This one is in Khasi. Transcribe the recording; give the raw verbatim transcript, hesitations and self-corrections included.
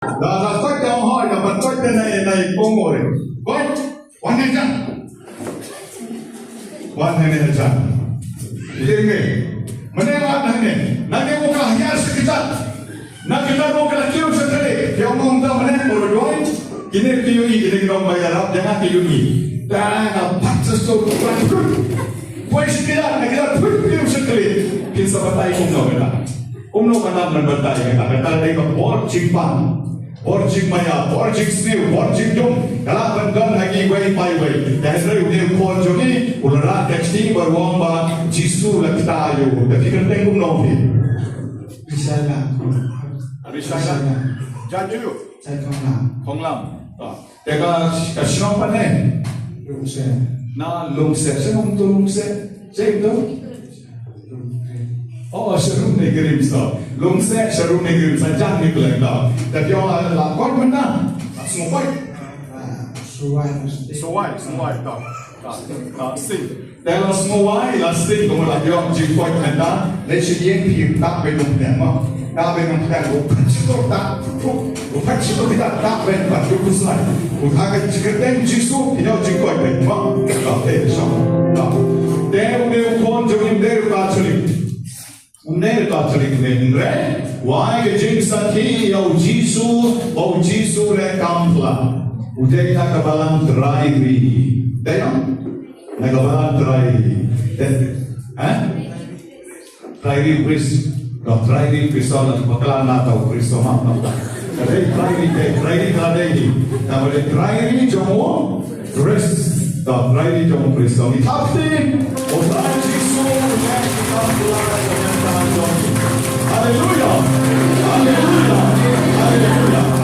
Da la koit da ong hoi, da ban koit da nai nai pong ore. Koit, wan ne jang. Wan ne ne jang. Ide nge. Mane wan ne ne. Na nge mo ka hiar sa kita. Na kita mo ka kiu sa kale. Ke ong ong da mane mo roi. Kine ki yu i, kine ki dong ba yarap, jang ki yu i. Da na pat sa sto. Poi sa kita, na kita put kiu sa kale. Kin sa batai kumno kita. Kumno ka nam ban batai kata, kata dei ka bor jingpang, bor jingmaïa, bor jingsniew, bor jingdum. Ka lah ban don ha kiwei pa iwei. Te hynrei u dei u khun jong ngi u la rah ka kti ba ong ba Jisu la kta ïa u. Te phi kyrteng kumno phi? Risala. Risala. Jan ïa u. Jan Khonglam. Khonglam. Ah. Te ka, ka shnong pat ne? Lungse. Na Lungse, shnong to Lungse. Shnong to? Oh, Sharon ne Grim sa. Lungse, Sharon ne Grim sa, jang ni peleng ta. Te phi ong la, la koit mynta. La sngewbha. Sngewbha. Sngewbha, sngewbha ta. Ta, ta, sing. Te la sngewbha, la sting, kumno la ïoh jingkoit mynta, leit sha ïing phi tap beit nongpdiang mo. Tap beit nongpdiang, u phet sha u tap, u phet sha u tap, tap beit bad u khuslai. U tap beit jingkyrteng Jisu, phi ïoh jingkoit beit mo. Ka te sha. Te u dei u khun jong ngi, u dei u Katholik. U dei u Katholik ne hynrei u ai ka jingsakhi ïa u Jisu, ba u Jisu re kam phla. U dei na ka balang trai ri. Dei no? Na ka balang trai ri. Dei. Ha? Trai ri Khrist. No, trai ri Khrist na bakla na tau Khrist ma no. Dei trai ri, dei trai ri ka dei ni. Na ba dei trai ri jong u Khrist, da trai ri jong u Khrist. Ngi thap kti, u Trai Jisu, u Trai Jisu, u Trai Jisu. Haleluya. Haleluya. Haleluya.